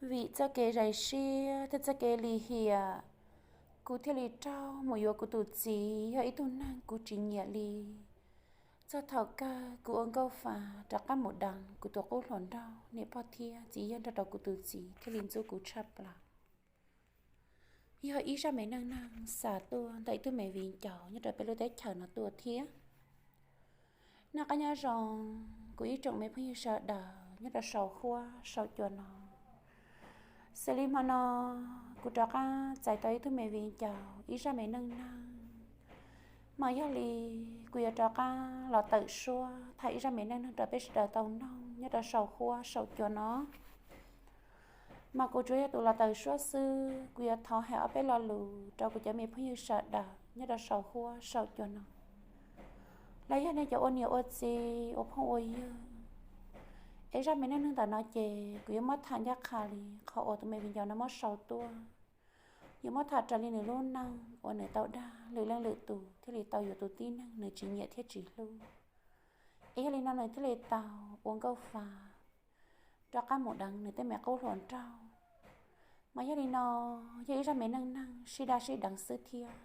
Vim txoj kev zais siab thiab txoj kev lim hiam, kuv thiaj li raug mus yuav kuv tus txiv yog ib tug neeg kuv tsis nyiam li. Txog thaum kawg kuv ua nkauj fa rov qab mus deev kuv tus qub hluas nraug niam pog thiab txiv yawg nrog rau kuv tus txiv thiaj li ntxub kuv tshaj plaws. Yog ib zaj me neej neeg xa tuaj ntawm ib tug me viv ncaus nyob rau peb lub teb chaws no tuaj thiab. Noj qab nyob zoo kuv ib tsoom me phooj ywg sawv daws nyob rau saum huab saum cua no. Xws li hmo no kuv rov qab txais tau ib tug me viv ncaus ib zaj me neej neeg, mas yog li kuv yuav rov qab los tawm suab thaij ib zaj me neej neeg rau peb sawv daws tau noog nyob rau saum huab saum cua no. Mas kuv tsuas yog tus los tawm suab xwb, kuv yuav thov hais ob peb lo lus rau kuv cov me phooj ywg sawv daws nyob rau saum huab saum cua no, los yog nej cov ua niam ua txiv ua phooj ua ywg. Es zaj me neej neeg ntawm no ces kuv yuav muab tham ncaj qha li qhov uas tus me viv ncaus no muab sau tuaj. Yuav muab tham raws li nws lub neej uas nws tau dag lwm leej lwm tus thiaj li tau yuav tus tib neeg nws tsis nyiam thiab tsis hlub. Es yog li no nws thiaj li tau ua nkauj fa rov qab mus deev nws tej me qub hluas nraug. Mas yog li no yog ib zaj me neej neeg sib daj sib deev xwb thiab.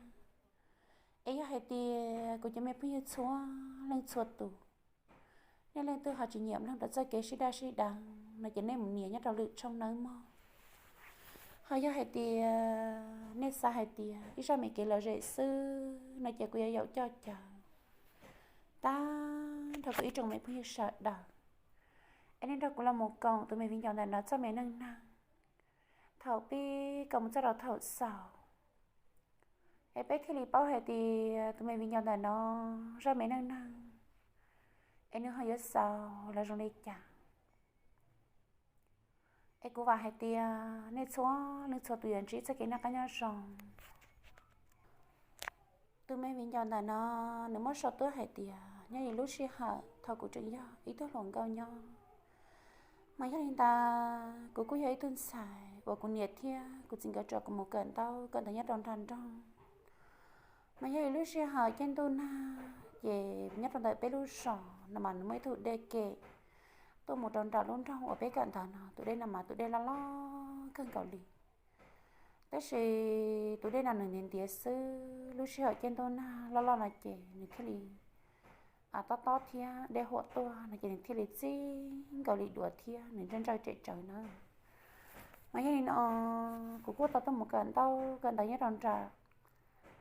Es yog hais tias kuv cov me phooj ywg txhua leej txhua tus, nej leej twg ho tsis nyiam mloog rau txoj kev sib daj sib deev no ces nej mus nias nyob rau lwm tshooj nawb mog. Ho yog hais tias nej xav hais tias ib zaj me kev lom zem xwb no ces kuv yuav yaum coj caw tag nrho kuv ib tsoom me phooj ywg sawv daws, es nej nrog kuv los mus koom tus me viv ncaus ntawm no txoj me neej neeg thaum pib kom mus txog rau thaum xaus, es peb thiaj li paub hais tias tus me viv ncaus ntawm no zaj me neej neeg es nws ho yuav xaus los zoo li cas. Es kuv vam hais tias nej txhua leej txhua tus yuav ntsib txoj kev noj qab nyob zoo. Tus me viv ncaus ntawm no nws muab sau tuaj hais tias nyob li lub sij hawm thaum kuv tseem yog ib tug hluas nkauj nyob, mas yog li ntawd kuv kuj yog ib tug ntxhais uas kuv niam thiab kuv txiv nkawd tso kuv mus kawm ntaub kawm ntawv nyob rau nram nroog. Mas yog li lub sij hawm caij ntuj nag ces nyob rau ntawm peb lub zos no mas nws muaj ib tug dej kem tuaj mus rau nram lub nroog uas peb kawm ntawv no. Tus dej no mas tus dej loj loj kawg nkaus li. Tab sis tus dej no nws ntiav ntiav xwb, lub sij hawm caij ntuj nag loj loj no ces nws thiaj li tob tob thiab dej huam tuaj no ces nws thiaj li txij nkaus li duav thiab nws ntsawj ntsawj tsem tsawv na. Mas yog li no kuv kuj tau tuaj mus kawm ntaub kawm ntawv nyob rau nram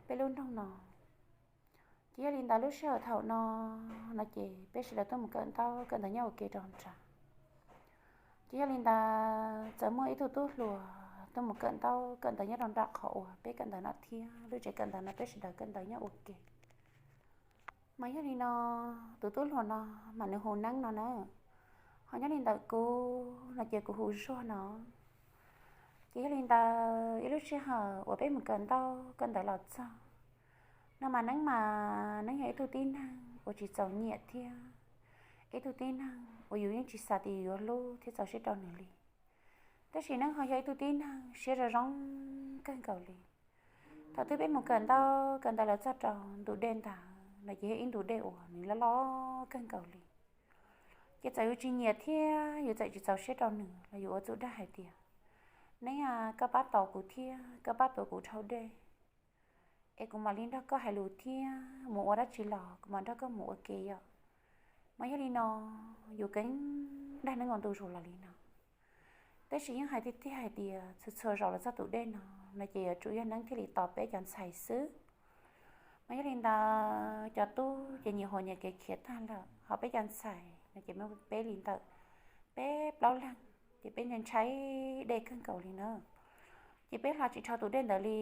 peb lub nroog no. Ces yog li ntawd lub sij hawm thaum no, no ces peb sawv daws tuaj mus kawm ntaub kawm ntawv nyob ua ke rau nram. Ces yog li ntawd txawm muaj ib tug tub hluas tuaj mus kawm ntaub kawm ntawv nyob rau nram qhov uas peb kawm ntawv no thiab, lub tsev kawm ntawv no peb sawv daws kawm ntawv nyob ua ke. Mas yog li no, tus tub hluas no mas nws hu Neeb no na. Ho nyob li ntawm kuv no ces kuv hu Zuag no. Ces yog li ntawd ib lub sij hawm uas peb mus kawm ntaub kawm ntawv los txog no mas Neeb mas Neeb yog ib tug tib neeg uas tsis txaus nyiam thiab ib tug tib neeg uas yus yeej tsis xav tias yus yuav hlub thiab txaus siab rau nws li. Tab sis Neeb ho yog ib tug tib neeg siab zoo zoo kawg nkaus li. Thaum twg peb mus kawm ntaub kawm ntawv los txog rau ntu dej ntawd no ces yog ib ntu dej uas nws loj loj kawg nkaus li. Ces txawm yus tsis nyiam thiab yus txawm tsis txaus siab rau nws los yus ua txuj dag hais tias, Neeb a, koj pab tos kuv thiab koj pab tuav kuv dhau dej, es kuv mam li nrog koj hais lus thiab mus ua dab tsi los kuv mam nrog koj mus ua ke yom. Mas yog li no, yus keev dag Neeb ua ntu zus los li no. Tab sis yeej hais tiag tiag hais tias txhua txhua zaus los txog tus dej no, no ces yuav tsum yog Neeb thiaj li tos peb cov ntxhais xwb. Mas yog li ntawd cov tub ces nyias hu nyias kev khiav tag lawm, ho peb cov ntxhais no ces muaj peb li ntawm peb plaub leeg, ces peb ntshai ntshai dej kawg nkaus li na. Ces peb hla tsis dhau tus dej ntawd li,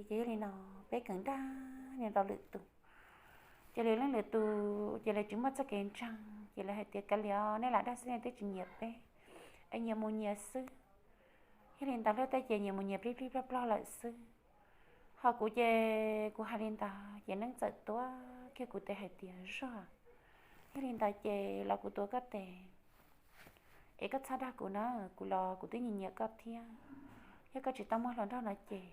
ces yog li no peb keev dag nyias rau lwm tus. Ces lwm leej lwm tus ces lawv tsis muaj txoj kev ntseeg, ces lawv hais tias, Kav liam, nej lam dag xwb nej twb tsis nyiam peb, es nyias mus nyias xwb. Yog li ntawd luag tej ces nyias mus nyias plig plig plog plog lawm xwb. Ho kuv ces kuv hais li ntawd ces Neeb txawm tuav kiag kuv tes hais tias, Zuag, yog li ntawd ces los kuv tuav koj tes, es koj txhob dag kuv na, kuv los kuv twb nyiam nyiam koj thiab. Yog koj tsis tau muaj hluas nraug no ces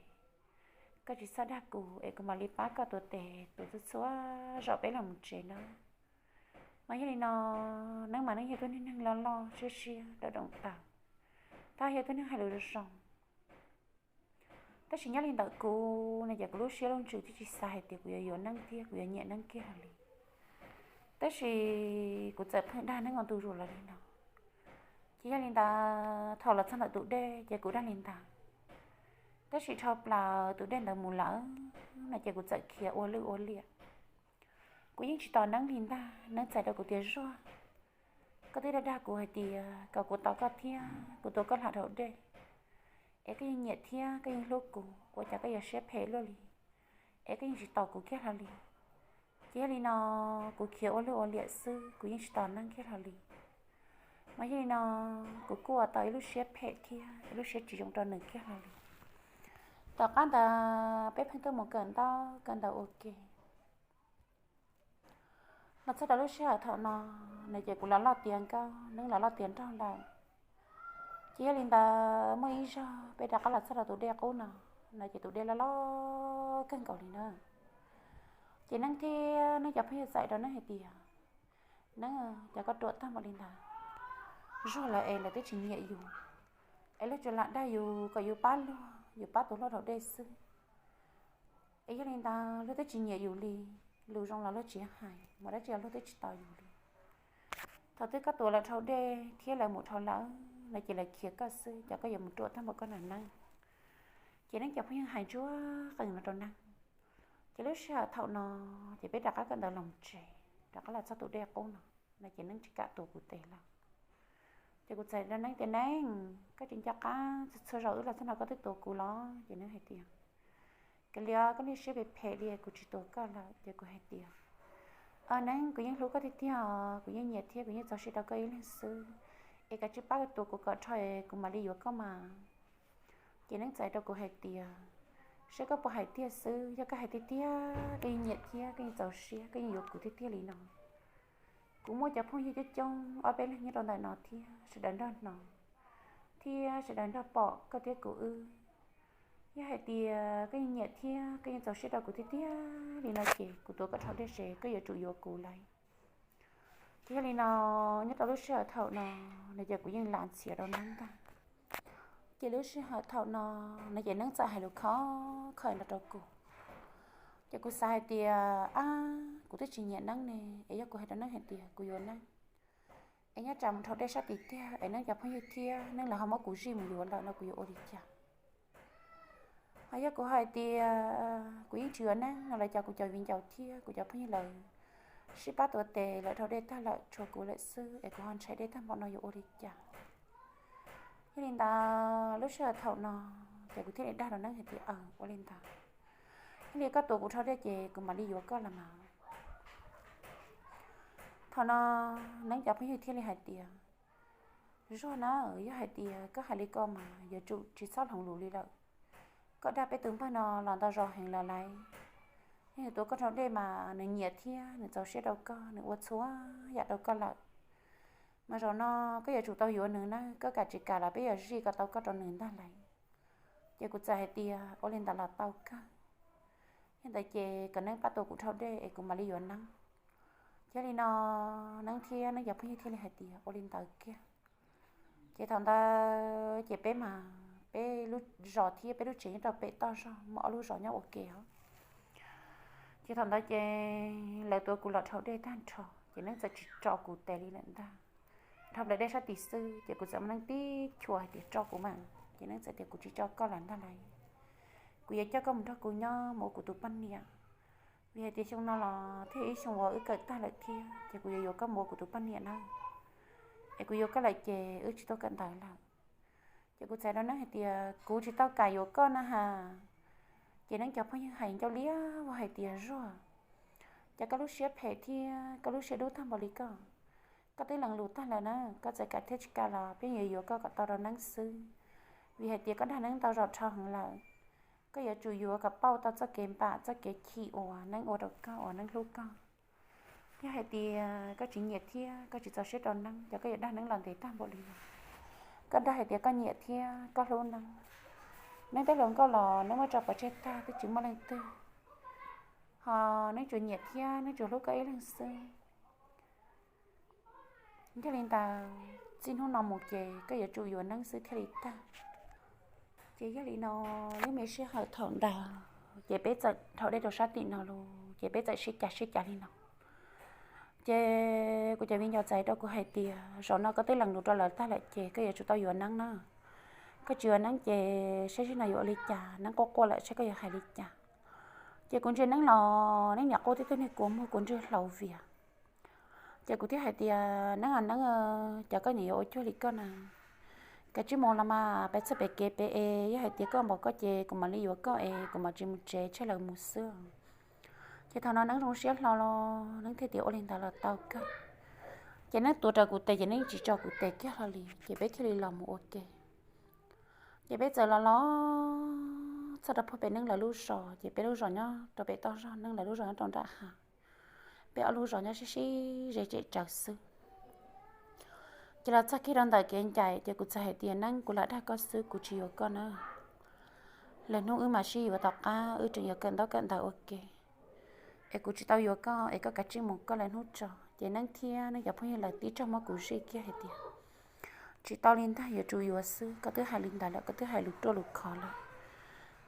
koj tsis txhob dag kuv es kuv mam li pab koj tuav tes tuav txhua txhua zaus peb los mus tsev na. Mas yog li no, Neeb mas Neeb yog tug neeg loj loj siab siab dawm doom taws. Tab yog twb neeg hais lus zoo zoo. Tab sis nyob li ntawm kuv no ces kuv lub siab lub ntsws twb tsis xav hais tias kuv yuav yuav Neeb thiab kuv yuav nyiam Neeb kiag hlo li. Tab sis kuv txawm pheej dag Neeb ua ntu zus los li no. Ces yog li ntawd thaum los txog ntawm tus dej ces kuv dag li ntawd. Tab sis dhau plaws tus dej ntawd mus lawm no ces kuv txawm khiav ua lwj ua liam. Kuv yeej tsis tos Neeb li ntag. Neeb txais rau kuv tias, Zuag, koj twb dag dag kuv hais tias kom kuv tos koj thiab kuv tua koj hla dhau dej, es koj yeej nyiam thiab koj yeej hlub kuv, ua cas koj yuav siab phem luaj li, es koj yeej tsis tos kuv kiag hlo li. Ces yog li no kuv khiav ua lwj ua liam xwb, kuv yeej tsis tos Neeb kiag hlo li. Mas yog li no kuv kuj ua tau ib lub siab phem thiab ib lub siab tsis zoo rau nws kiag hlo li. Tom qab ntawd peb pheej tuaj mus kawm ntaub kawm ntawv ua ke. Los txog rau lub sij hawm thaum no, no ces kuv los loj tiav nkauj, Neeb los loj tiav nraug lawm. Ces yog li ntawd muaj ib zaug peb rov qab los txog rau tus dej qub no, no ces tus dej loj loj kawg nkaus li na. Ces Neeb thiab Neeb cov phooj ywg txais rau Neeb hais tias, Neeb, cas koj ruam tag npaum li ntawd? Zuag lawv es lawv twb tsis nyiam yus, es luag tsuas lam dag yus kom yus pab luag, yus pab tus hluas dhau dej xwb. Es yog li ntawd luag twb tsis nyiam yus li, lus zoo los luag tsis hais, mus dab tsi los luag twb tsis tos yus li. Thaum twb koj tua lawv dhau dej thiab lawv mus dhau lawm no ces lawv khiav koj xwb, cas koj yuav mus ruam tag npaum koj na Neeb? Ces Neeb cov phooj ywg hais ntsuag qees no rau Neeb. Ces lub sij hawm thaum no ces peb rov qab kawm ntawv los tsev, rov qab los txog tus dej qub no, no ces Neeb tsis kam tua kuv tes lawm. Ces kuv txais rau Neeb tias, Neeb, koj tsis nco qab txhua txhua zaus wb los txog no koj twb tua kuv los? Ces Neeb hais tias, Kav liam, koj niag siab phem phem li, kuv tsis tua koj lawm. Ces kuv hais tias, Neeb, kuv yeej hlub koj tiag tiag, kuv yeej nyiam thiab kuv yeej txaus siab rau koj ib leeg xwb, es kav tsij pab tua kuv kom rho es kuv mam li yuav koj mas. Ces Neeb txais rau kuv hais tias, Saib koj puas hais tiag xwb, yog koj hais tiag tiag, koj yeej nyiam thiab koj yeej txaus siab, koj yeej yuav kuv tiag tiag li no, kuv muaj cov phooj ywg coob coob ob peb leeg nyob rau ntawm no thiab sawv daws nrog hnov thiab sawv daws nrog pom koj thiab kuv wb. Yog hais tias koj yeej nyiam thiab koj yeej txaus siab rau kuv tiag tiag li no ces kuv tuav kom dhau dej ces koj yuav tsum yuav kuv lauj. Ces yog li no, nyob rau lub sij hawm thaum no, no ces kuv yeej lav ntxhias rau Neeb ntag. Ces lub sij hawm thaum no, no ces Neeb txawm hais lus khov kho no rau kuv. Ces kuv xav hais tias, ab, kuv twb tsis nyiam Neeb ne, es yog kuv hais rau Neeb hais tias kuv yuav Neeb, es nyob tsam mus dhau dej sab tid tiag es Neeb cov phooj ywg thiab Neeb lawv ho muab kuv zij mus yuav lawm no kuv yuav ua li cas? Ho yog kuv hais tias kuv yeej tsis yuav Neeb no los cas kuv cov viv ncaus thiab kuv cov phooj ywg lawv sib pab tuav tes lawm dhau dej tag lawm tshuav kuv lawm xwb es kuv ho ntshai dej tag npaum no yuav ua li cas? Yog li ntawd lub sij hawm thaum no ces kuv thiaj li dag rau Neeb hais tias, aw, ua li ntawd, yog li koj tuav kuv dhau dej ces kuv mam li yuav koj los mas. Thaum no Neeb cov phooj ywg thiaj li hais tias, Zuag na, yog hais tias koj hais li ko mas yuav tsum tsis txhob hloov lus li lawm. Koj dag peb tus npawg no los ntau zaus heev lawm lauj. Yog nws tuav koj dhau dej mas nws nyiam thiab nws txaus siab rau koj, nws ua txhua yam rau koj lawm. Mas zaum no koj yuav tsum tau yuav nws na, koj kam tsis kam los peb yuav zij kom tau koj rau nws ntag lauj. Ces kuv txawm hais tias, ua li ntawd los tau kawg. Yog ntawd ces kom Neeb pab tuav kuv dhau dej es kuv mam li yuav Neeb. Ces yog li no Neeb thiab Neeb cov phooj ywg thiaj li hais tias, ua li ntawd kiag. Ces thaum ntawd ces peb mas peb lub zos thiab peb lub tsev nyob rau pem toj zog, muaj ob lub zos nyob ua ke os. Ces thaum ntawd ces lawv tuav kuv los dhau dej tag nrho ces Neeb txawm tsis tso kuv tes li lawm ntag. Dhau plaws dej sab tid xwb ces kuv txawm muab Neeb tib chua hais tias, tso kuv mas. Ces Neeb txawm tias, kuv tsis tso koj lawm ntag lauj. Kuv yuav coj koj mus nrog kuv nyob mus ua kuv tus poj niam. Vim hais tias xyoo no los thiaj ib xyoo uas wb kawm tag lawm thiab ces kuv yuav yuav koj mus ua kuv tus poj niam na. Es kuv yuav koj lawm ces wb tsis tuaj kawm ntawv lawm. Ces kuv txais rau Neeb hais tias, kuv tsis tau kam yuav koj na has. Ces Neeb cov phooj ywg hais ncauj liab vog hais tias, Zuag, cas koj lub siab phem thiab koj lub siab dub tag npaum li koj? Koj twb lees lus tag lawm na, koj txawm kam thiab tsis kam los peb yuav yuav koj kom tau rau Neeb xwb. Vim hais tias koj dag Neeb ntau zaus dhau heev lawm. Koj yuav tsum yuav kom pauj tau txoj kev npam txoj kev chim uas Neeb ua rau koj uas Neeb hlub koj. Yog hais tias koj tsis nyiam thiab koj tsis txaus siab rau Neeb, ces koj yuav dag Neeb los ntev tag npaum li no. Koj dag hais tias koj nyiam thiab koj hlub Neeb. Neeb tej hluas nkauj los Neeb muab tso pov tseg tag twb tsis muaj leej twg, ho Neeb tsuas nyiam thiab Neeb tsuas hlub koj ib leeg xwb. Yog li ntawd, txij hnub no mus ces koj yuav tsum yuav Neeb xwb thiaj li tag. Ces yog li no, lub me sij hawm thaum ntawd ces peb txawm dhau dej rau sab tim no los ces peb txawm sib cav sib cav li no. Ces kuv cov viv ncaus txais rau kuv hais tias, zaum no koj twb lees lus rau lawv tag lawm ces koj yuav tsum tau yuav Neeb na. Koj tsis yuav Neeb ces saib seb no yuav ua li cas, Neeb quaj quaj lawm saib koj yuav hais li cas. Ces kuv ntsia Neeb los Neeb niam quaj tib tug niag kua muag kua ntswg hlau vias. Ces kuv thiaj hais tias, Neeb, Neeb, cas koj niam yuav ua cuag li koj na? Kav tsij mus los mas, peb txog pem kev pem es yog hais tias koj npaum koj ces kuv mam li yuav koj es kuv mam tsis mus tsev, tseg lawv mus xwb. Ces thaum no Neeb zoo siab hlo los Neeb thiaj tias, ua li ntawd los tau kawg. Ces Neeb tuav rawv kuv tes ces Neeb tsis tso kuv tes kiag hlo li, ces peb thiaj li los mus ua ke. Ces peb txawm los los txog rau pem Neeb lawv lub zos, ces peb lub zos nyob rau pem toj zog, Neeb lawv lub zos nyob rau nram hav. Peb ob lub zos nyob sib sib ze tsem tsawv xwb. Ces los txog kiag rau ntawm kev ncaim ces kuv txawm hais tias, Neeb, kuv lam dag koj xwb, kuv tsis yuav koj na. Lwm hnub wb mam sib yuav tom qab wb tseem yuav kawm ntaub kawm ntawv ua ke. Es kuv tsis tau yuav koj es koj kav tsij mus koj lwm hnub tso. Ces Neeb thiab Neeb cov phooj ywg lawv tib tug muab kuv zij kiag hais tias, tsis tau li ntag, yuav tsum yuav xwb, koj twb hais li ntawd lawm, koj twb hais lus ruaj lus khov lawm.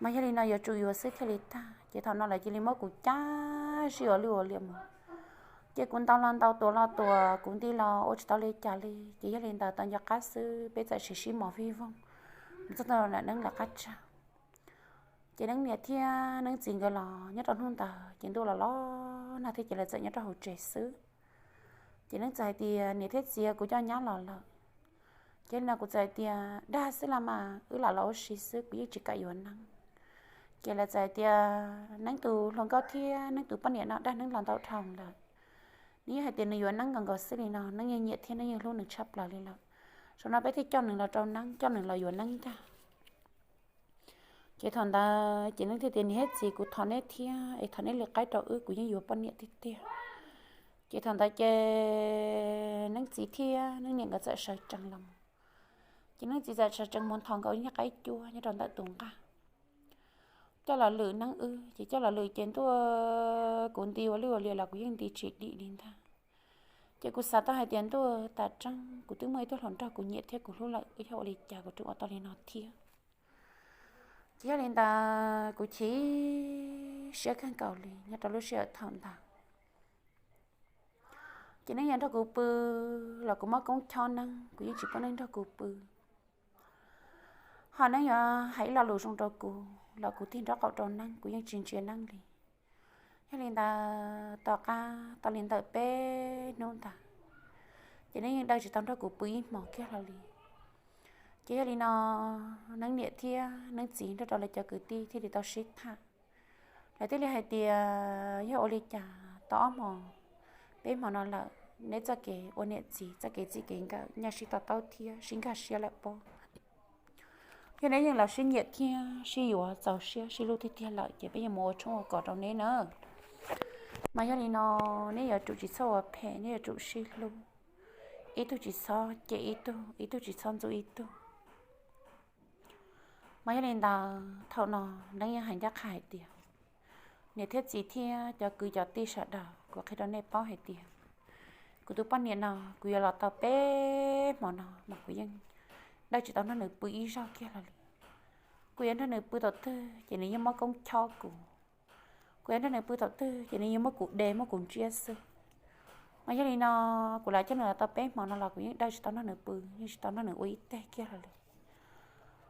Mas yog li no yuav tsum yuav xwb thiaj li tag. Ces thaum no lawv cia li muab kuv cab zij ua luj ua liam mus. Ces kuv ntaus los ntaus, tuav los tuav, kuv nti los ua tsis tau li cas li. Ces yog li ntawd tau nco qab xwb peb txawm sib sib mos vij voog mus txog ntua Neeb lawv qab tsag. Ces Neeb niam thiab Neeb txiv nkawd los nyob rau hnub ntawd ces ntuj los los nag thiab ces lawv txawm nyob rau hauv tsev xwb. Ces Neeb txawm hais tias, niam thiab txiv, kuv coj nyab los lawm. Ces li no kuv txawm hais tias, dag xwb los mas, wb lam los ua si xwb, kuv yeej tsis kam yuav Neeb. Ces lawv txawm hais tias, Neeb tus hluas nkauj thiab Neeb tus poj niam no dag Neeb los ntau dhau lawm. Nws yeej hais tias nws yuav Neeb nkaus nkaus xwb li no, Neeb yeej nyiam thiab Neeb yeej hlub nws tshaj plaws li lawm. Zaum no peb thiaj coj nws los rau Neeb, coj nws los yuav Neeb ntag. Ces thaum ntawd ces Neeb thiaj tias, niam thiab txiv, kuv thov neb thiab es thov neb li qaib rau wb, kuv yeej yuav poj niam tiag tiag. Ces thaum ntawd ces Neeb txiv thiab Neeb niam nkawd txawm sawv tsees los. Ces Neeb txiv txawm sawv tsees mus nthos nkaus ib niag qaib cuab nyob rau ntawm tus nqaj coj los lwm Neeb wb. Ces coj los lwm ces ntuj, kuv nti ua luj ua liam los kuv yeej nti tsis dim li ntag. Ces kuv xav tau hais tias, ntuj, tam tseeb kuv twb muaj ib tug hluas nraug kuv nyiam thiab kuv hlub lawm, yog ua li cas kuv rov ua tau li no thiab. Ces yog li ntawd kuv chim siab kawg nkaus li nyob rau lub sij hawm thaum ntawd. Ces Neeb yuav nrog kuv pw los kuv muab koob chob Neeb, kuv yeej tsis pub Neeb nrog kuv pw. Ho Neeb yuav hais ib lo lus zoo rau kuv los kuv tig nraub qaum rau Neeb, kuv yeej tsis ntsia Neeb li. Yog li ntawd tom qab tau li ntawm peb hnub ntawd, ces Neeb yeej daws tsis tau nrog kuv pw ib hmos kiag hlo li. Ces yog li no, Neeb niam thiab Neeb txiv nrog rau lawv cov kwv tij thiaj li tau sib tham. Lawv thiaj li hais tias, yog ua li cas tau ob hmos peb hmo no lawm, neb txoj kev ua niam txiv, txoj kev txij kev nkawm nyaj sib to taub thiab sib nkag siab lawm pob? Yog neb yeej los sib nyiam thiab sib yuav txaus siab sib hlub tiag tiag lawm ces peb yuav mus ua tshoob ua kos rau neb na. Mas yog li no, neb yuav tsum tsis txhob ua phem, neb yuav tsum sib hlub, ib tug tsis txhob cem ib tug, ib tug tsis txhob ntxub ib tug. Mas yog li ntawd thaum no Neeb yeej hais ncaj qha hais tias, niam thiab txiv thiab cov kwv cov tij sawv daws, kuv qhia rau nej paub hais tias kuv tus poj niam no kuv yuav los tau peb hmo no mas kuv yeej daws tsis tau nrog nws pw ib zaug kiag hlo li. Kuv yuav nrog nws pw thaum twg ces nws yeej muab koob chob kuv. Kuv yuav nrog nws pw thaum twg ces nws yeej muab kuv de muab kuv ntsiab xwb. Mas yog li no, kuv lam coj nws los tau peb hmo no los kuv yeej daws tsis tau nrog nws pw, yeej tsis tau nrog nws ua ib teg kiag hlo li.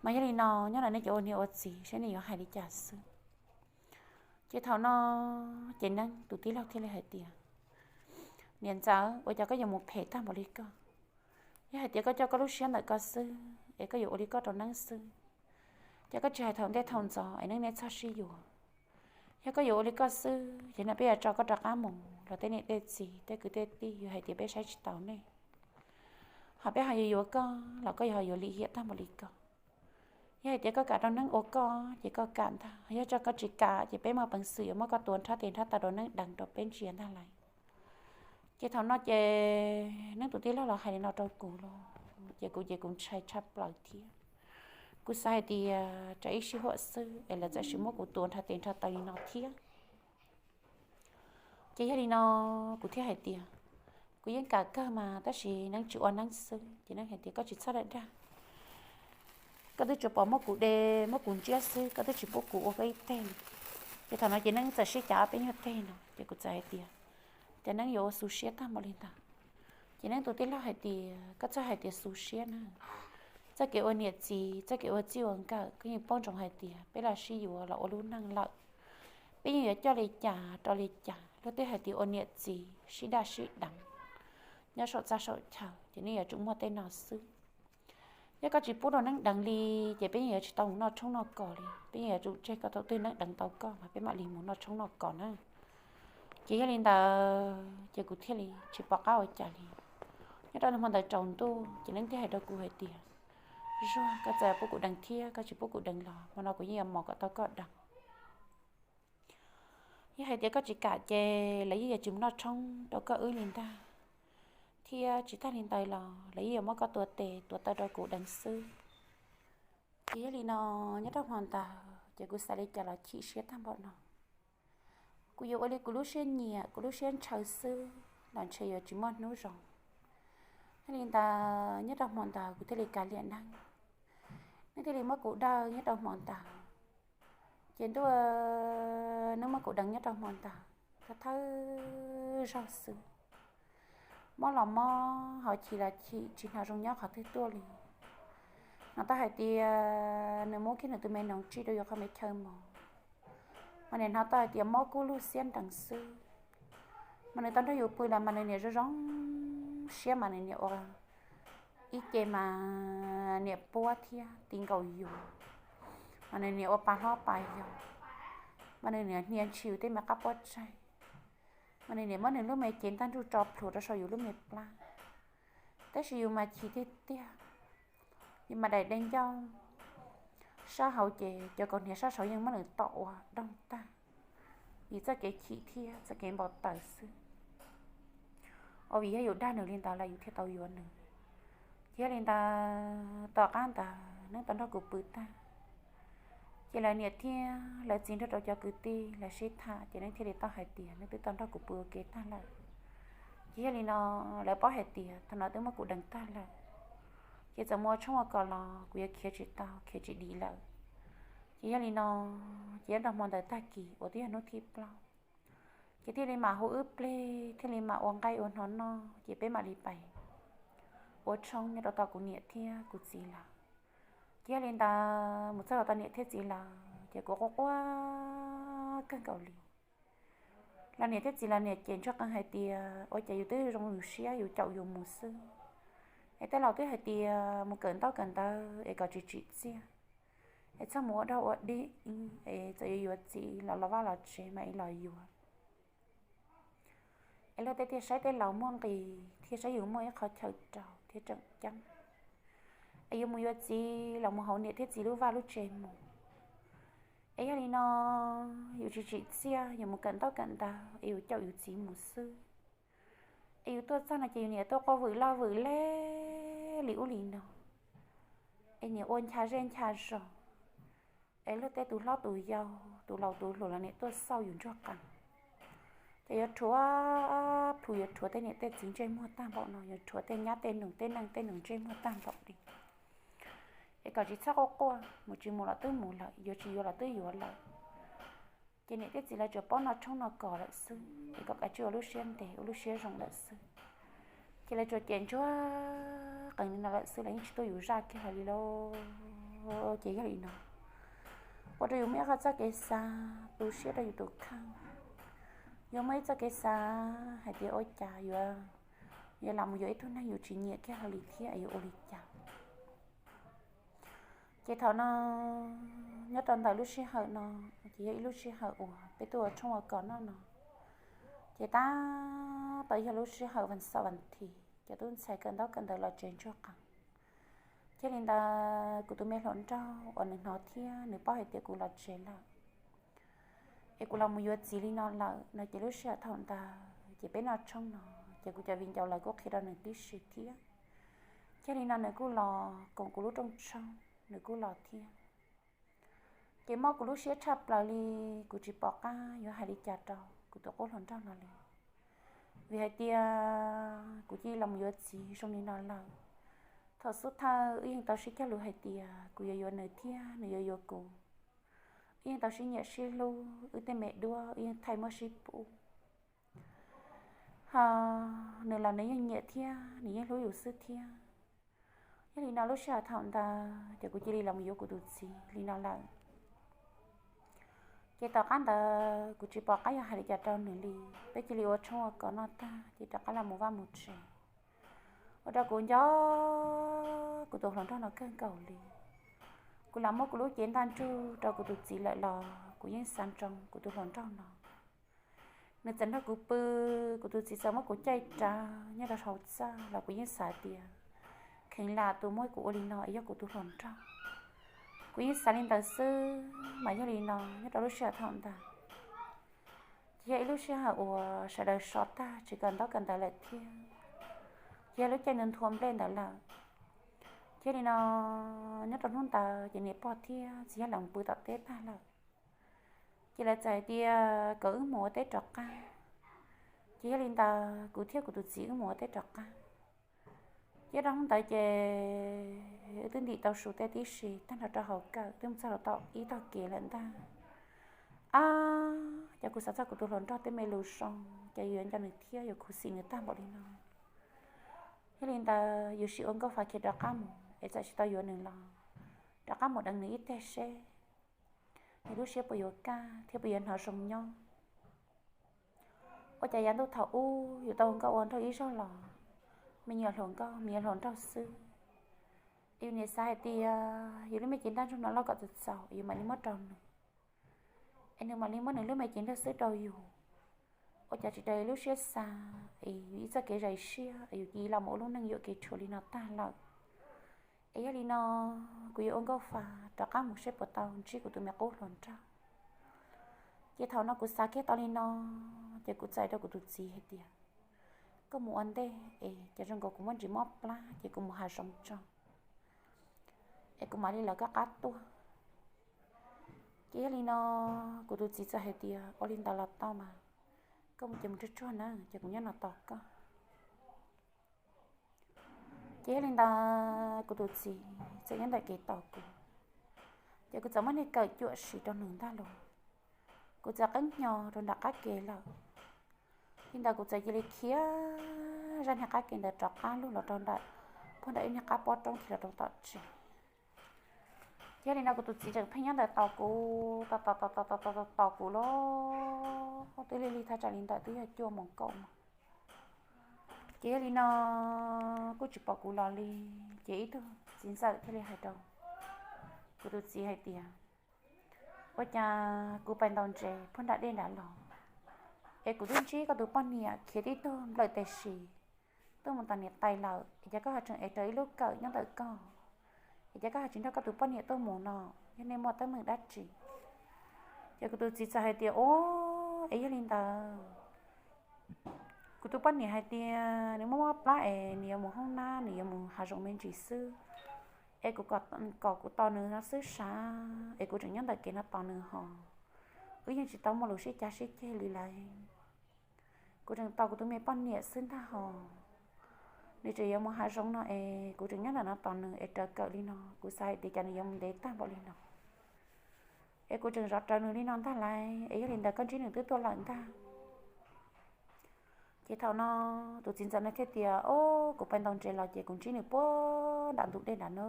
Mas yog li no, nyob ntawm nej cov ua niam ua txiv saib nej yuav hais li cas xwb. Ces thaum no ces Neeb tus tij laug thiaj li hais tias, niam ntxawm, ua cas koj yuav mus phem tag npaum li koj? Yog hais tias koj coj koj lub siab ntawm koj xwb es koj yuav ua li koj rau Neeb xwb, ces koj tsis hais thaum ntej thaum ntxov es Neeb neb txhob sib yuav. Yog koj yuav ua li koj xwb ces no peb yuav tso koj rov qab mus los tej niam tej txiv tej kwv tej tij yuav hais tias peb saib tsis taus nej. Ho peb ho yuav yuav koj los koj yuav ho yuav lim hiam tag npaum li koj. Yog hais tias koj kam rau Neeb ua koj ces koj kam ntag, yog tso koj tsis kam ces peb muaj peev xwm yuav muab koj tua nrhab tes nrhab taw rau Neeb deev rau peb ntsia ntag lauj. Ces thaum no ces Neeb tus tij laug los hais li no rau kuv los ces kuv ces kuv ntshai tshaj plaws thiab. Kuv xav hais tias tsam ib sij huam xwb es lawv txawm sim muab kuv tua nrhab tes nrhab taw li no thiab. Ces yog li no, kuv thiaj hais tias, Kuv yeej kam kawg mas tab sis Neeb tsis ua neeb xwb ces Neeb hais tias koj tsis txhob dag dag, koj twb tsuas pom muab kuv de, muab kuv ntsiab xwb, koj twb tsis pub kuv ua koj ib teg. Ces thaum no ces Neeb txawm sib cav ob peb nyuag teg no ces kuv txawm hais tias, ces Neeb yuav ua xu siab tag npaum li ntawd. Ces Neeb tus tij laug hais tias koj txhob hais tias xu siab na, txoj kev ua niam txiv, txoj kev ua txij ua nkawm koj yeej paub ntsoov hais tias peb los sib yuav los ua lub neej lawm, peb yeej yuav coj li cas rau li cas. Luag twb hais tias ua niam txiv sib daj sib deev nyob saum txaj saum chaw ces nej yuav tsum muaj tej no xwb. Yog koj tsis pub rau Neeb deev li ces peb yeej yuav tsis tau mus noj tshoob noj kos li, peb yeej yuav tsum tseg koj thaum twg Neeb deev tau koj mas peb mam li mus noj tshoob noj kos na. Ces yog li ntawd ces kuv thiaj li tsis pom qab ua cas li. Nyob rau hmo ntawd tsaus ntuj ces Neeb thiaj hais rau kuv hais tias, Zuag, koj txawm pub kuv deev thiab koj tsis pub kuv deev los hmo no kuv yeej yuav mos kom tau koj deev. Yog hais tias koj tsis kam ces lawv yeej yuav tsis mus noj tshoob rau koj wb li ntag, thiab tsis tag li ntawd los lawv yeej yuav muab koj tua tes tua taw rau kuv deev xwb. Ces yog li no, nyob rau hmo ntawd ces kuv xav li cas los chim siab tag npaum no. Kuv yuav ua li kuv lub siab nyiam kuv lub siab ntshaw xwb los ntshe yuav tsis muaj hnub zoo. Yog li ntawd nyob rau hmo ntawd kuv thiaj li kav liam Neeb, Neeb thiaj li muab kuv dawj nyob rau hmo ntawd. Ces ntuj, Neeb muab kuv deev nyob rau hmo ntawd thawj thawj zaug xwb. Mob los mob, ho chim los chim, tsis hnov zoo nyob qhov twg tuaj li. Hnov tau hais tias nws muab kiag nws tus me noov tsim rau yuav qhov me chaw mos, mas nws hnov tau hais tias mob kub lug xiab nrees xwb. Mas nws tau nrog yus pw los mas nws niam zoo zoo siab mas nws niam ua ib ce mas niam puab thiab ti nkaus yus, mas nws niam ua pa hlob pa yau, mas nws niam hnia ntshis yus tej me qab pob tsaig, mas nws niam muab nws lub me cev ntaj ntsug tso plhuav rau saum yus lub me plab. Tab sis yus mas chim tiag tiag, yus mas daim de ncauj sab hauv ces cov kaus hniav sab saud yeej muab nws tom ua doog tag, vim txoj kev chim thiab txoj kev npau taws xwb. Ua vim yog yus dag nws li ntawd lawm yus thiaj tau yuav nws. Ces yog li ntawd tom qab ntawd Neeb tau nrog kuv pw tag, ces lawv niam thiab lawv txiv nrog rau cov kwv tij lawv sib tham ces Neeb thiaj li tau hais tias Neeb twb tau nrog kuv pw ua ke tag lawm. Ces yog li no, lawv paub hais tias thaum no twb muab kuv deev tag lawm, ces txawm mus ua tshoob ua kos los kuv yuav khiav tsis tau, khiav tsis dim lawm. Ces yog li no, ces nyob rau hmo ntawd tag kis uas twb yog hnub thib plaub, ces thiaj li mam hu wb plig thiaj li mam ua nqaij ua hno noj ces peb mam li pais ua tshoob nyob rau tom kuv niam thiab kuv txiv lawm. Ces yog li ntawd mus txog rau tom niam thiab txiv lawm ces kuv quaj quaj kawg nkaus li. Los niam thiab txiv los niam cem ntsuag qees hais tias ua cas yus twb zoo yus siab yus caum yus mus xwb. Es tej laus twb hais tias mus kawm ntaub kawm ntawv es kom tsis tsim txiaj, es txhob mus ua dog ua dig, es txawm yuav yuav txiv los los vaj los tsev mas es los yuav. Es luag tej tiag saib tej laus muaj nqis thiab saib yus muaj ib qhov chaw rau thiab tseem ceeb, es yuav mus yuav txiv los mus hauv niam thiab txiv lub vaj lub tsev mus. Es yog li no, yus tsis tsim txiaj, yus mus kawm ntaub kawm ntawv es yus caum yus txiv mus xwb. Es yus tuaj txog no ces yus niam tuaj quaj vwm loj vwm le li ub li no, es niam ua ncha zej ncha zos, es luag tej tus hlob tus yau tus laus tus hluas los niam tuaj xauj yus ntsuag qees. Ces yuav rhuav plhu, yuav rhuav tej niam tej txiv ntsej muag tag npaum no, yuav rhuav tej nyab tej nus tej neej tej nus ntsej muag tag npaum li. Es kom tsis txhob quaj quaj, mus tsis mus los twb mus lawm, yuav tsis yuav los twb yuav lawm. Ces niam thiab txiv lawv tsuas paub noj tshoob noj kos lawm xwb, es kom kav tsij ua lub siab ntev ua lub siab zoo lawm xwb. Ces lawv tsuas cem ntsuag qees li no lawm xwb, lawv yeej tsis tuaj yus zaj kiag hlo li lauj. Ces yog li no, ua rau yus muaj ib qhov txoj kev xav, tu siab rau yus tus kheej. Yuav muaj ib txoj kev xav hais tias ua cas yuav, yuav lam mus yuav ib tug neeg yus tsis nyiam kiag hlo li thiab yuav ua li cas. Ces thaum no, nyob rau ntawm lub sij hawm no, ces yog ib lub sij hawm uas peb tuaj ua tshoob ua kos noj no, ces tab tom yog lub sij hawm vas xaum vas thiv, cov tub ntxhais kawm ntaub kawm ntawv los tsev ntsuag qees. Yog li ntawd kuv tus me hluas nraug uas nws hnov thiab nws paub hais tias kuv los tsev lawm, es kuv los mus yuav txiv li no lawm no ces lub sij hawm thaum ntawd ces peb noj tshoob no, ces kuv cov viv ncaus lawv kuj qhia rau nws tib si thiab. Yog li no nws kuj los koom kuv lub rooj tshoob, nws kuj los thiab. Ces mob kuv lub siab tshaj plaws li, kuv tsis pom qab yuav hais li cas rau kuv tus qub hluas nraug no li. Vim hais tias kuv cia li los mus yuav txiv zoo li no lawm, thaum xub thawj wb yeej tau sib cog lus hais tias kuv yuav yuav nws thiab nws yuav yuav kuv. Wb yeej tau sib nyiam sib hlub, wb tej me duab wb yeej thaij muab sib pub. Ho nws los nws yeej nyiam thiab nws yeej hlub yus xwb thiab. Yog li no lub sij hawm thaum ntawd ces kuv cia li los mus yuav kuv tus txiv li no lawm. Ces tom qab ntawd kuv tsis pom qab yuav hais li cas rau nws li, peb cia li ua tshoob ua kos noj tag ces rov qab los mus vaj mus tsev. Ua rau kuv nco kuv tus hluas nraug no kawg nkaus li. Kuv lam muab kuv lub cev ntaj ntsug rau kuv tus txiv lawm los kuv yeej xav ntsoov kuv tus hluas nraug no. Nws txawm nrog kuv pw, kuv tus txiv txawm muab kuv caij rawv nyob rau hauv txaj los kuv yeej xav tias kheev lam tus muab kuv ua li no es yog kuv tus hluas nraug. Kuv yeej xav li ntawd xwb mas yog li no nyob rau lub sij hawm thaum ntawd ces yog ib lub sij hawm uas sawv daws so tag tsis kawm ntaub kawm ntawv lawm thiab, ces yog lub caij nws nthua nplej ntawd lawm. Ces yog li no nyob rau hnub ntawd ces niam pog thiab txiv yawg lawv mus pw tom teb tag lawm. Ces lawv txawm hais tias kom wb mus ua teb rov qab. Ces yog li ntawd kuv thiab kuv tus txiv wb mus ua teb rov qab. Ces rau hnub ntawd ces wb twb ntim tau su tej tib si tag nrho rau hauv kawm twb mus txog rau tom ib tog kev lawm ntag. Ab, ces kuv xav txog kuv tus hluas nraug tej me lus zoo, ces yuav nco nws thiab yuav khuv xim nws tag npaum li no. Yog li ntawd yus sim ua nkauj fa khiav rov qab mus es txawm tsis tau yuav nws los rov qab mus deev nws ib teg seb nws lub siab puas yuav kaj thiab puas yuav hnov zoo nyob. Ua cas yav ntuj thaum ub yus tau ua nkauj ua nraug ib zaug los me nyuam hluas nkauj me nyuam hluas nraug xwb, es yus niam xav hais tias yus lub me cev ntaj ntsug no loj kom txaus txaus yus mam li muab rau nws, es nws mam li muab nws lub me cev nrog xwb rau yus. Ua cas tsis raws yus lub siab xav es yus ib txoj kev zais siab es yus cia li los mus ua lub neej yuam kev tshuav li no tag lawm. Es yog li no kuv yuav ua nkauj fa rov qab mus seb puas tau ntsib kuv tus me qub hluas nraug. Ces thaum no kuv xav kiag tau li no, ces kuv txais rau kuv tus txiv hais tias koj mus ua ntej es ces zoo nkaus kuv muaj ntsis mob plab ces kuv mus hav zoov tso es kuv mam li lawv koj qab tuaj. Ces yog li no kuv tus txiv txawm hais tias ua li ntawd los tau mas, koj mus ces mus tsuag tsuag na ces kuv nyob no tos koj. Ces yog li ntawd kuv tus txiv txawm nyob ntawm kev tos kuv, ces kuv txawm muab niag kawm cuam sim rau nws ntag los kuv txawm qeeb hnyo rau nram qab ke lawm. Li ntawd kuv txawm cia li khiav zaj niag qab ke ntawd rov qab lug los rau nram, puag nram ib niag qab pob roob khi los rau tom tsev. Ces yog li no kuv tus txiv tseem pheej nyob ntawd tos kuv, tos tos tos tos tos tos kuv los twb lig lig thaj tsam li ntawm twb yog cuaj moos kaum moos. Ces yog li no kuj tsis pom kuv los li, ces ib tug txiv ntxawm thiaj li hais rau kuv tus txiv hais tias ua cas kuv pais ntaus ntses puag nram dej nrad los es kuv twb ntsib koj tus poj niam khiav tib tug nplawm tes si tuaj mus tom niam tais lawm, es cas koj ho tseem ev rawv ib lub kawm nyob ntawm koj, es cas koj ho tsis nrog koj tus poj niam tuaj mus no, yog nej muaj teeb meem dab tsi? Ces kuv tus txiv txawm hais tias o, es yog li ntawd kuv tus poj niam hais tias nws mob mob plab es nws yuav mus hoob nab, nws yuav mus hav zoov me ntsis xwb, es kuv kom kuv tos nws no xwb sav, es kuv tseem nyob ntawm kev no tos nws hos, wb yeej tsis tau muaj lus sib cav sib ceg li lawm. Kuv tseem tos kuv tus me poj niam xwb ntag hos, nws tseem yuav mus hav zoov no es kuv tseem nyob ntawm no tos nws es rawv kawm li no, kuv xav hais tias cas nws yuav mus ntev tag npaum li no, es kuv tseem zov rawv nws li no ntag lawm, es yog li ntawd koj ntsib nws twb tuaj lawm ntag. Ces thaum no tus txiv ntxawm no thiaj tias o, kuv pais ntaus ntses los ces kuv ntsib nws puag nram ntug dej nrad na,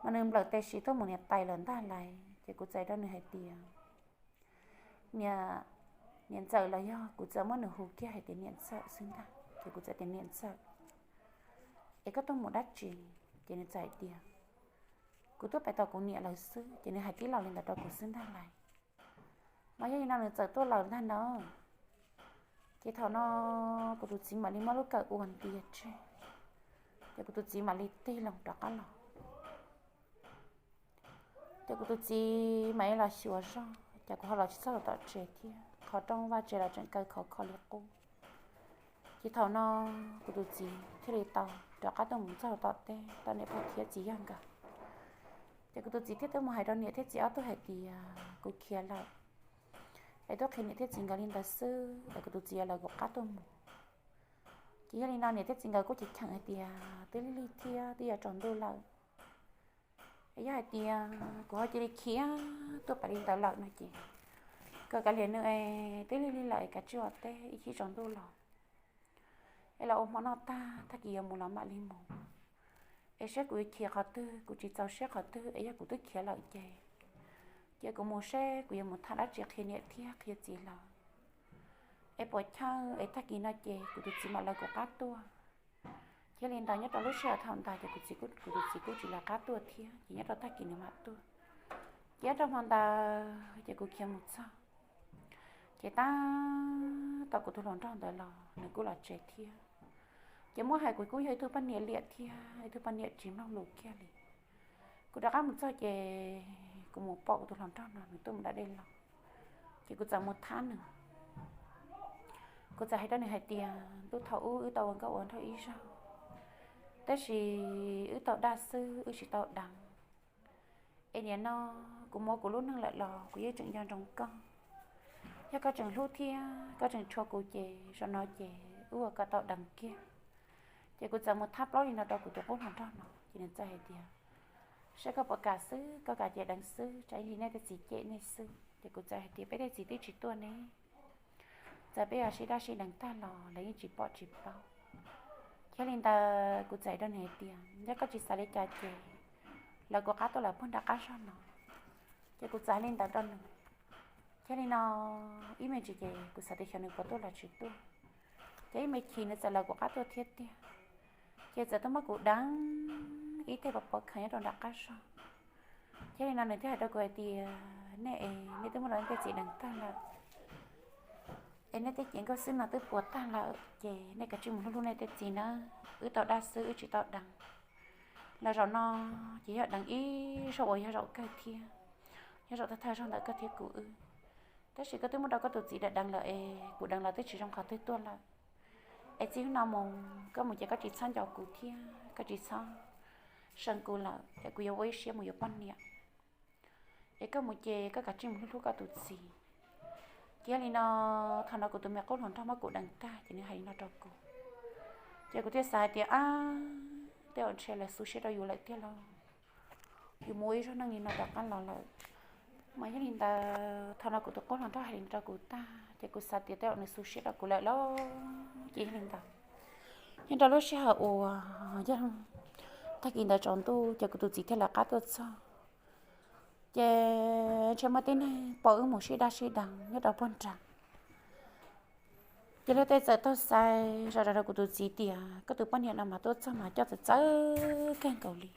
mas nws nplawm tes si tuaj mus niam tais lawm ntag lawm. Ces kuv txais rau nws hais tias niam, niam ntxawm los yog kuv txawm muab nws hu kiag hais tias niam ntxawm xwb ntag, ces kuv txais tias niam ntxawm, es koj tuaj mus dab tsi? Ces nws txais tias kuv tuaj pais tos kuv niam lawm xwb, ces nws hais tib lo li ntawd rau kuv xwb ntag lawm. Mas yog li no nws txawm tuaj lawm ntag na. Ces thaum no kuv tus txiv mam li muab lub kawm ua ntias tseg, ces kuv tus txiv mam li tig loo rov qab los. Ces kuv tus txiv mam li los xyuas zog, ces kuv ho los tsis txog tom tsev thiab, qhov rooj vaj tsev los tseem kaw khov kho li qub. Ces thaum no kuv tus txiv thiaj li tau rov qab tuaj mus txog tom teb tom niam pog thiab txiv yawg nkawd. Ces kuv tus txiv thiaj tuaj mus hais rau niam thiab txiv ob tug hais tias kuv khiav lawm, es tuaj qhia niam thiab txiv nkawd li ntawd xwb, es kuv tus txiv yuav lawv kuv qab tuaj mus. Ces yog li no niam thiab txiv nkawd kuj cheem cheem hais tias twb lig lig thiab twb yuav tsaus ntuj lawm, es yog hais tias kuv ho cia li khiav tuaj pem li ntawd lawm no ces koj kav liam nws es twb lig lig lawm es kav tsij ua teb ib chim tsaus ntuj los es los ua hmo noj tag, tag kis yuav mus los mam li mus. Es saib kuv yuav khiav qhov twg, kuv tsis txaus siab qhov twg, es yog kuv twb khiav lawm ces, ces kuv mus seb kuv yuav mus tham dab tsi qhia niam thiab qhia txiv lawv, es puas chawj es tag kis no ces kuv tus txiv mam lawv kuv qab tuaj. Thiaj li ntawd nyob rau lub sij hawm thaum ntawd ces kuv tus txiv kuj tsis lawv qab tuaj thiab, ces nyob rau tag kis nws mam tuaj. Ces nyob rau hmo ntawd ces kuv khiav mus txog, ces tab tom kuv tus hluas nraug ntawd los nws kuj los tsev thiab. Ces muab hais kuv kuj yog ib tug poj niam liam thiab ib tug poj niam tsis mloog lus kiag li. Kuv rov qab mus txog ces kuv mus pom kuv tus hluas nraug no nws tuaj mus da dej los, ces kuv txawm mus thab nws. Kuv txawm hais rau nws hais tias, ntuj, thaum ub wb tau ua nkauj ua nraug ib zaug, tab sis wb tau daj xwb wb tsis tau deev. Es nim no kuv mus ua kuv lub neej lawm los kuv yeej tseem nco ntsoov koj. Yog koj tseem hlub thiab koj tseem tshua kuv ces zaum no ces wb ua kom tau deev kiag. Ces kuv txawm mus thab plaub li no rau kuv tus qub hluas nraug no ces nws txawm hais tias, saib koj puas kam xwb, koj kam ces deev xwb, tsam ib ntsis nej tej txiv cem nej xwb. Ces kuv txawm hais tias peb tej txiv twb tsis tuaj ne, txawm peb yuav sib daj sib deev tag los lawv yeej tsis pom tsis paub. Thiaj li ntawd kuv txawm hais rau nws hais tias yog koj tsis xav li cas ces lawv kuv qab tuaj lawm puag nram qab zog no. Ces kuv txawm hais li ntawd rau nws. Thiaj li no ib me ntsis ces kuv xav tias xyov nws puas tuaj los tsis tuaj, ces ib me chim nws txawm lawv kuv qab tuaj thiab tiag. Ces txawm tuaj muab kuv deev ib teg pov pov khaws nyob rau nram qab zog. Thiaj li no nws thiaj hais rau kuv hais tias nej es nej twb muab lawv tej txiv deev tag lawm, es nej tej cev nkauj xwb no twb puas tag lawm ces nej kav tsij mus hlub hlub nej tej txiv nawb, wb tau daj xwb wb tsis tau deev. Los zaum no ces yog deev ib zaug uas yog zaum kawg thiab, yog zaum thawj thawj zaug ntawm koj thiab kuv wb. Tab sis koj twb muab rau koj tus txiv deev deev lawm es kuv deev los twb tsis zoo qhov twg tuaj lawm. Es txij hnub no mus koj mus ces koj tsis txhob nco kuv thiab koj tsis txhob seev kuv lawm es kuv yuav ua ib siab mus yuav poj niam. Es koj mus ces koj kav tsij mus hlub hlub koj tus txiv. Ces yog li no, thaum no kuv tus me qub hluas nraug muab kuv deev tag ces nws hais li no rau kuv. Ces kuv thiaj xav hais tias ab, tej zaum ntshe lawv xu siab rau yus lawm tiag lauj, yus mus ua ib zaug neej li no rov qab los lawm. Mas yog li ntawd thaum no kuv tus qub hluas nraug hais li no rau kuv tag ces kuv xav tias tej zaum nws xu siab rau kuv lawm lauj. Ces yog li ntawd, nyob rau lub sij hawm uas yog tag kis ntawd tsaus ntuj ces kuv tus txiv thiaj lawv qab tuaj txog. Ces ntshe muaj tib neeg pom wb mus sib daj sib deev nyob rau puag nrad. Ces luag tej txawm taug xaiv zam zam rau kuv tus txiv tias koj tus poj niam no mas tuaj txog mas coj txawv txawv kawg nkaus li.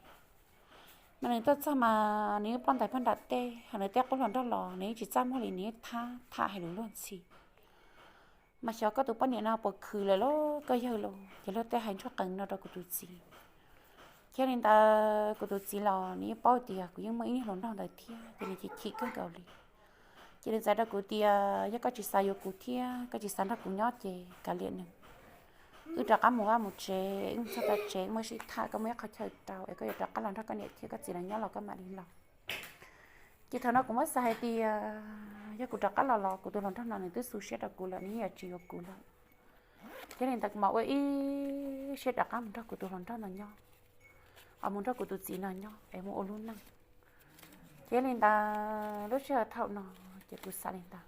Mas nws tuaj txog mas nws yeej ploj ntais puag nram tej, ho nws tej qub hluas nraug los nws yeej tsis txaj muag li, nws yeej thab tham hais lus luag ntxhi. Mas xyov koj tus poj niam no puas khwv lawm los koj yawg los. Ces luag tej hais ntsuag qees no rau kuv tus txiv. Thiaj li ntawd kuv tus txiv los nws yeej paub tias kuv yeej muaj ib niag hluas nraug ntawd thiab ces nws chim chim kawg nkaus li. Ces nws txawm rau kuv tias yog koj tsis xav yuav kuv thiab koj tsis xav nrog kuv nyob ces kav liam nws, wb rov qab mus vaj mus tsev, wb mus txog tom tsev muaj sib tham, koj muaj ib qho chaw rau es koj yuav rov qab los nrog koj niam thiab koj txiv lawv nyob los koj mam li los. Ces thaum no kuv muab xav hais tias yog kuv rov qab los los kuv tus hluas nraug no nws twb xu siab rau kuv lawm, nws yeej yuav tsis yuav kuv lawm. Thiaj li ntawd kuv mam ua ib siab rov qab mus nrog kuv tus hluas nraug no nyob, ho mus nrog kuv tus txiv no nyob es mus ua lub neej. Thiaj li ntawd lub sij hawm thaum no ces kuv xav li ntawd,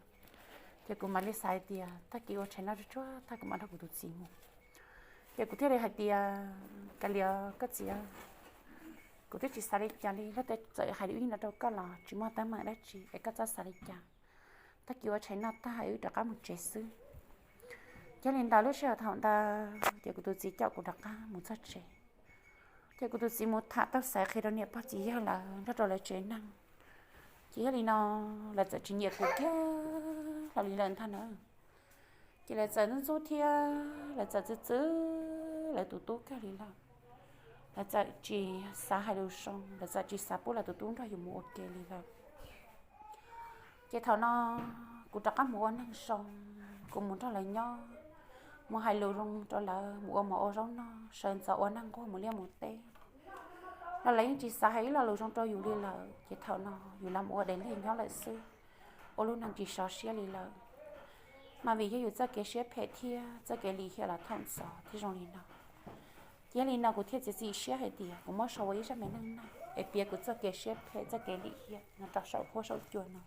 ces kuv mam li xav hais tias tag kis ua tshais noj tsuag tsuag tag kuv mam nrog kuv tus txiv mus. Ces kuv thiaj li hais tias kav liam koj txiv, kuv twb tsis xav li cas li, luag tej txawm hais li no rau koj los tsis muaj teeb meem dab tsi es koj txhob xav li cas. Tag kis ua tshais noj tag wb rov qab mus tsev xwb. Thiaj li ntawd lub sij hawm thaum ntawd ces kuv tus txiv coj kuv rov qab mus txog tsev. Ces kuv tus txiv mus tham taug xaiv qhia rau niam pog txiv yawg lawv nrog rau lawv tsev neeg. Ces yog li no lawv txawm tsis nyiam kuv kiag hlo li lawm ntag na. Ces lawv txawm ntxub ntxub thiab lawv txawm txwv txwv lawv tus tub kawg li lawm. Lawv txawm tsis xav hais lus zoo, lawv txawm tsis xav pub lawv tus tub nrog yus mus ua ke li lawm. Ces thaum no kuv rov qab mus ua neeg zoo, kuv mus nrog lawv nyob, mus hais lus zoo rau lawv, mus ua mov ua zaub noj, sawv ntxov ua neeg nquag mus liaj mus teb los lawv yeej tsis xav hais ib lo lus zoo rau yus li lawm. Ces thaum no yus lam mus ua dais lig nyob lawm xwb, ua lub neej tsis sov siab li lawm. Mas vim yog yus txoj kev siab phem thiab txoj kev lim hiam los thaum ntxov thiab zoo li no, ces li no kuv thiaj txiav txim siab hais tias kuv muab sau ua ib zaj me neej neeg es piav kuv txoj kev siab phem txoj kev lim hiam no rau saum huab saum cua no.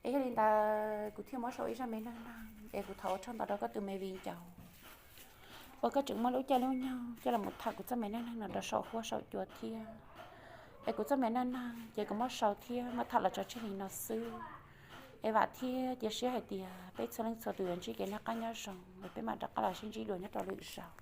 Es yog li ntawd kuv thiaj muab sau ib zaj me neej neeg es kuv thov ua tsaug ntau rau koj tus me viv ncaus uas koj tseem muab lub caij lub nyoog coj los tham kuv txoj me neej neeg no rau saum huab saum cua thiab. Es kuv txoj me neej neeg ces kuv muab sau thiab muab tham los tso tseg li no xwb. Es vam thiab cia siab hais tias peb txhua leej txhua tus yuav ntsib kev noj qab nyob zoo, es peb mam rov qab los sib ntsib dua nyob rau lwm zaus.